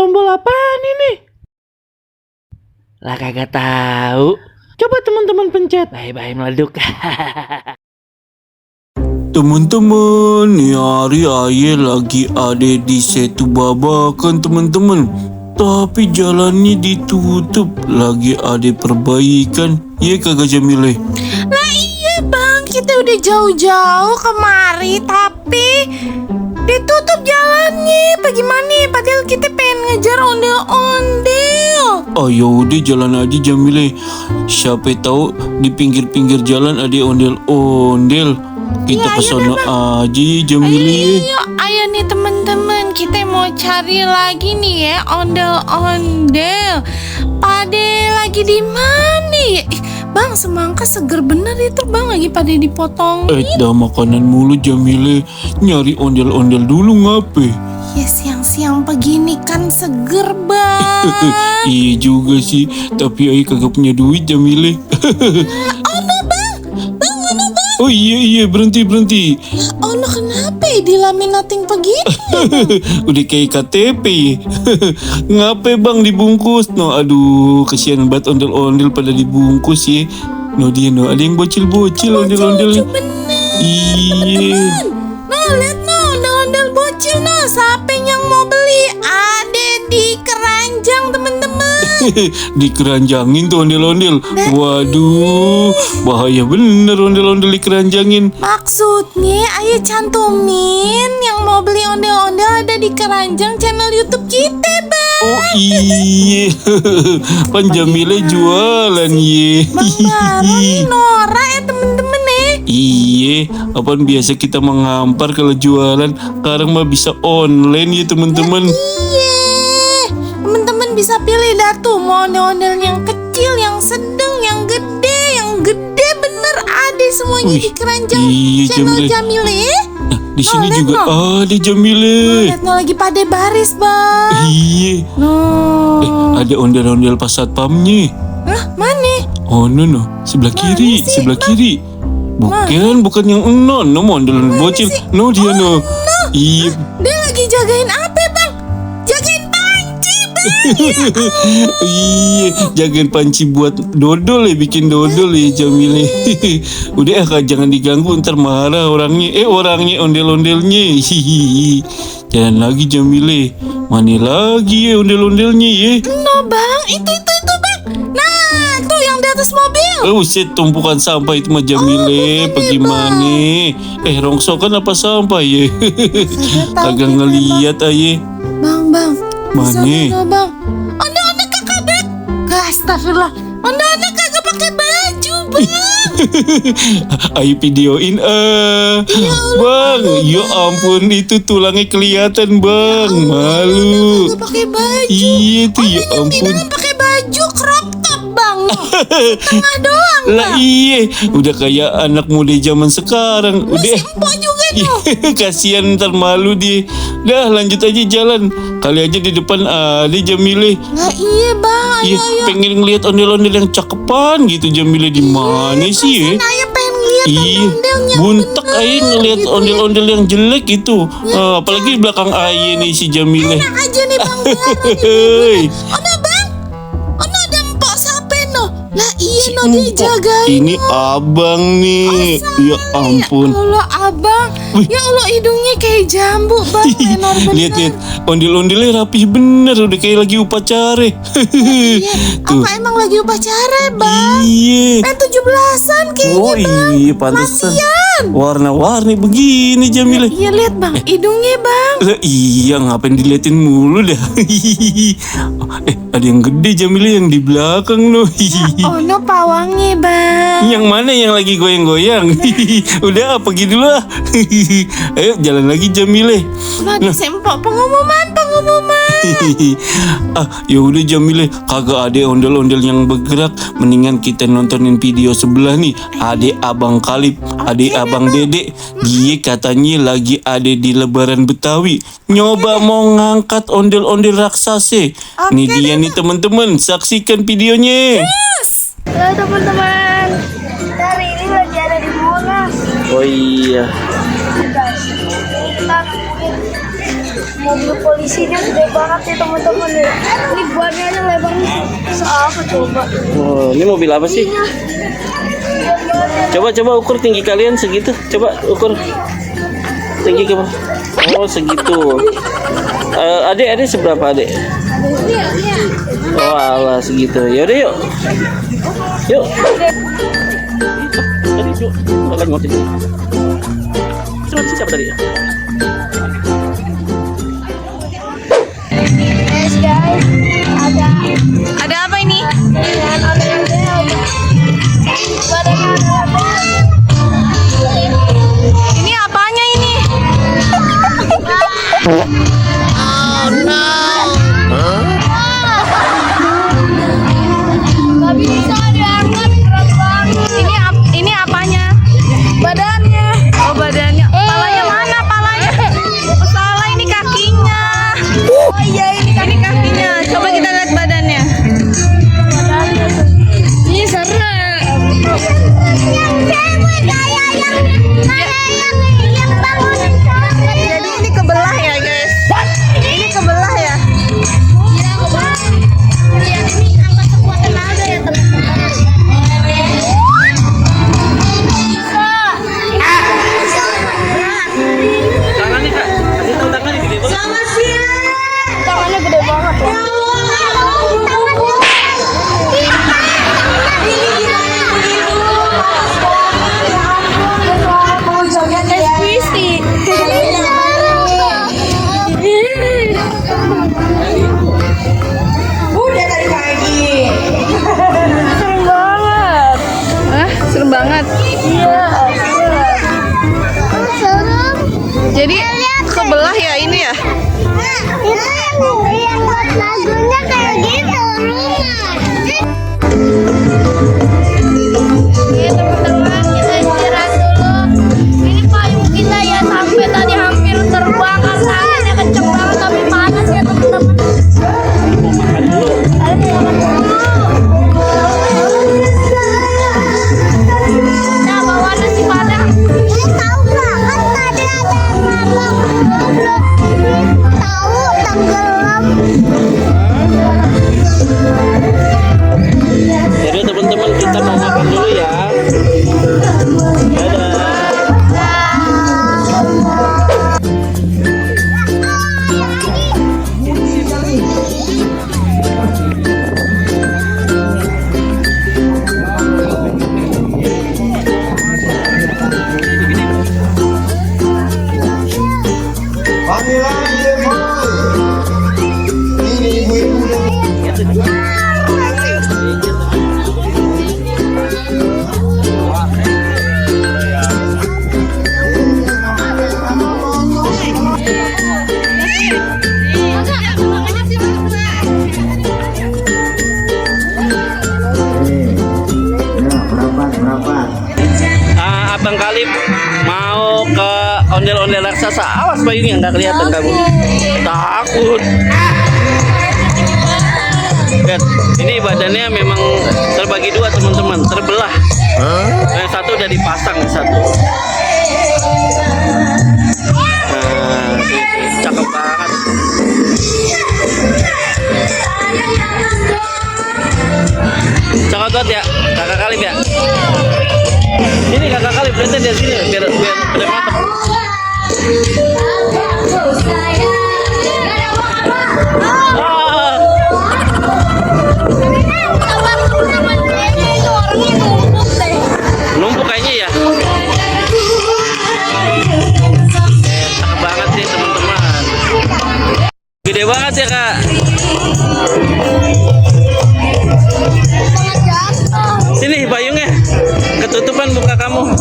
Tombol apaan ini? Lah kagak tahu. Coba teman-teman pencet. Bye-bye meleduk. Teman-teman, hari Aye lagi ada di Setu Babakan teman-teman. Tapi jalannya ditutup, lagi ada perbaikan. Iya kagak Jamile? Lah iya bang, kita udah jauh-jauh kemari tapi ditutup jalannya. Bagaimana? Padahal kita pengen ngejar ondel-ondel. Ayo udah jalan aja Jamile. Siapa tahu di pinggir-pinggir jalan ada ondel-ondel. Kita Iya, kesana aja Jamile. Ayo nih teman-teman, kita mau cari lagi nih ya ondel-ondel. Pade lagi di mana ya? Bang, semangka seger bener itu bang, lagi pada dipotongin. Dah makanan mulu Jamile. Nyari ondel-ondel dulu ngape? Ya siang-siang begini kan seger bang. Iya juga sih. Tapi Aye kagak punya duit Jamile. Oh iya berhenti. Oh no, kenapa ya dilaminating begitu? Udah kayak KTP ya. Ngapain bang dibungkus? No aduh kesian banget ondel-ondel pada dibungkus ya. No dia no ada yang bocil-bocil ondel-ondel. Iya. No lihat no ondel-ondel bocil no. Siapa yang mau beli? Ada di keranjang teman-teman. Dikeranjangin tuh ondel-ondel. Waduh, bahaya bener ondel-ondel dikeranjangin. Maksudnya ayo cantumin yang mau beli ondel-ondel ada di keranjang channel YouTube kita bang. Oh iya. Pan Jamile jualan ye. Bang baru nih Nora ya temen-temen nih. Iya, apaan biasa kita mengampar kalau jualan. Sekarang mah bisa online ya teman-teman. Iya, temen-temen bisa pilih dah tuh mau ondel-ondel yang kecil, yang sedang, yang gede. Yang gede bener ada semuanya di keranjang channel Jamile. Nah, di sini lihat, juga ada Jamile. Lihat no lagi pada baris bang. Iya. No. Ada ondel-ondel pas satpamnya. Hah, mana? Oh no, sebelah kiri, sih, sebelah kiri. Bukan yang no ondel-ondel bocil. No dia no. Iya. Dia lagi jagain apa bang? Jagain panci bang. Iya, jagain panci buat dodol ya, bikin dodol ya Jamile. Udah jangan diganggu ntar marah orangnya. Orangnya ondel-ondelnya. Jangan lagi Jamile. Mana lagi ya ondel-ondelnya ya? No bang, itu bang. Nah, tuh yang di atas mobil. Set tumpukan sampah itu mah Jamile. Bagaimana? Rongsokan apa sampah ya? Kagak ngeliat aja. Bang. Mana? Sana, bang. Onda kakak bang. Astagfirullah. Onda kagak pakai baju bang. Ayo videoin bang. Ya ampun itu tulangnya kelihatan bang. Malu. Kagak pakai baju. Iya tuh ya ampun. Jangan pakai baju crop top bang. Tengah doang bang. Lah iya, udah kayak anak muda zaman sekarang. Udah. Empok juga tuh. Kasihan ntar malu dia. Dah lanjut aja jalan. Kali aja di depan ada Jamile. Nah iya bang. Iya, pengen ngeliat ondel-ondel yang cakepan gitu Jamile di mana sih ya? Saya pengen lihat Iya, ondel-ondelnya. buntek aja ngeliat gitu ondel-ondel yang jelek itu. Apalagi di belakang Aye nih si Jamile. Enak aja nih bang. Hei, Ono bang. Ono ada empok sape no. Lah iya no dia jagain. ini abang nih. Ya ampun. Ya Allah abang. Ya Allah hidungnya kayak jambu bang. Menor bener. Lihat, ondel-ondelnya rapih bener, udah kayak lagi upacara. Iya. Tuh. Apa emang lagi upacara bang? Iya. 17-an kayaknya Oh bang. iya, pantesan. Warna-warni begini Jamile. Iya lihat bang, hidungnya bang. Lah, iya, ngapain diliatin mulu dah. Ada yang gede Jamile yang di belakang no. Oh no pawangnya bang. Yang mana yang lagi goyang-goyang? Udah pergi dulu ah. Ayo jalan lagi Jamile. Nah disempok pengumuman. Ya udah Jamile, kagak ada ondel-ondel yang bergerak. Mendingan kita nontonin video sebelah nih. Ada Abang Kalib, ada Abang Dede. Dia katanya lagi ada di Lebaran Betawi. Nyoba mau ngangkat ondel-ondel raksasa. Nih dia nih teman-teman, saksikan videonya. Halo teman-teman, kita hari ini lagi ada di Monas. Oh iya. Guys, ini kita nemuin mobil polisinya gede banget ya teman-teman ya. Ini bannya aja lebarnya seapa coba. Oh, ini mobil apa sih? Coba ukur tinggi kalian segitu. Coba ukur tinggi kamu. Oh segitu. Adik seberapa adik? Oh alah segitu. Yaudah yuk. Yuk. Tadi yuk. Lagi ngotin. Terus siapa tadi? Yes guys, Ada apa ini? dengan ondel-ondel. Badannya ondel-ondel. Ini apanya ini? Gak bisa diangkat, berat banget. Ini apanya? Badannya. Oh badannya. Palanya mana palanya? Oh, salah ini kakinya. Oh iya ini kan. Ini kakinya. Coba kita lihat badannya. Ini seru. Jadi ini kebelah ya guys. Ini kebelah ya. Lihat ini angkat sekuat tenaga ya teman-teman. Tangannya kak. Kasih tahu tangannya gede banget. Tangannya gede banget ya. Serem banget. Serem banget. Iya. Serem. Jadi kebelah ya ini ya. Itu yang buat lagunya kayak gitu rumah. Ya teman-teman kita istirahat dulu. Ini payung kita ya sampai tadi hampir terbang karena anginnya kenceng banget tapi panas ya teman-teman. Ayo makan dulu. Nah bawa nasi padang. Ini tahu nggak kan tadi ada yang ngomong tahu tenggelam. Jadi teman-teman kita mau makan dulu ya. Dadah. Abang Kalip mau ke ondel-ondel raksasa. Awas payungnya nggak kelihatan kamu. Takut. Lihat, ini badannya memang terbagi dua teman-teman, terbelah. Yang satu udah dipasang satu. Nah, cakep banget. Cakep banget ya, kakak Kalip ya. Ini kakak Kalip, berarti dari sini biar mantap. Numpuk kayaknya ya. Cakep banget sih teman-teman. Gede banget ya kak. Sini payungnya. Ketutupan muka kamu.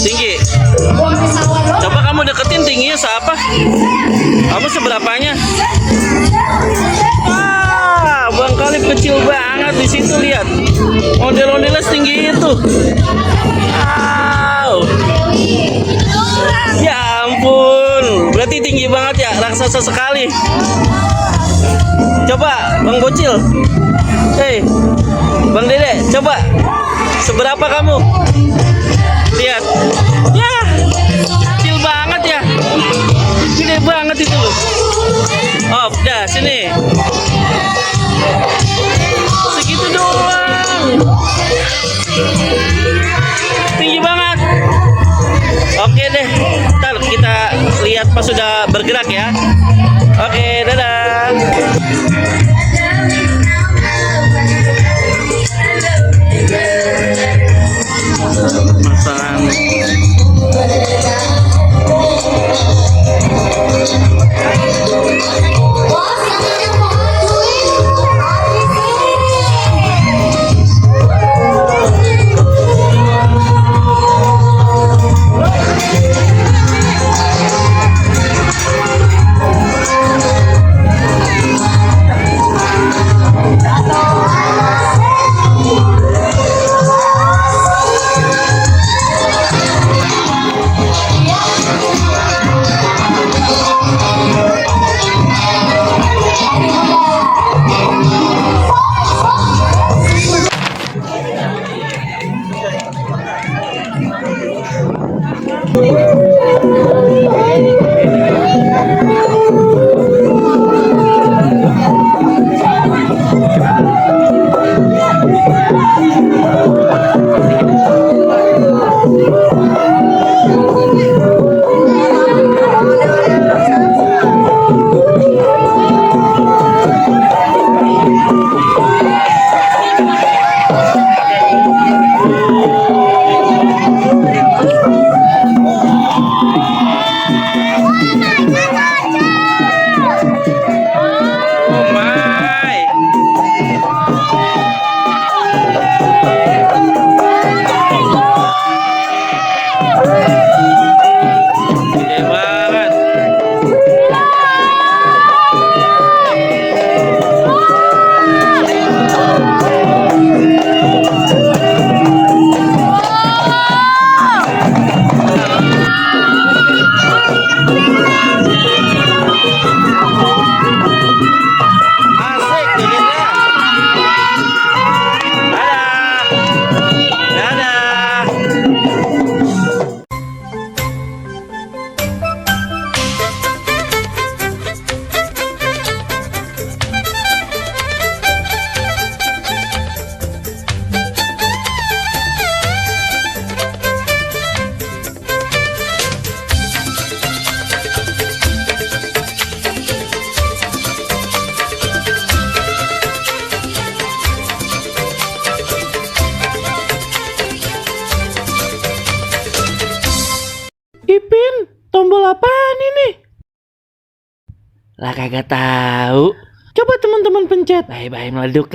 Tinggi. Coba kamu deketin tingginya seapa? Kamu seberapanya? Bang Kalip kecil banget di situ lihat. Ondel-ondelnya setinggi itu. Wow. Ya ampun, berarti tinggi banget ya, raksasa sekali. Coba Bang Bocil. Hei, Bang Dede, coba. Seberapa kamu? Lihat. Ya, kecil banget. Oh, udah sini. Segitu doang. Tinggi banget. Oke deh. Ntar kita lihat pas sudah bergerak ya. Oke, dadah. Masang. Ipin, tombol apaan ini? Lah kagak tahu. Coba teman-teman pencet. Bye bye meleduk.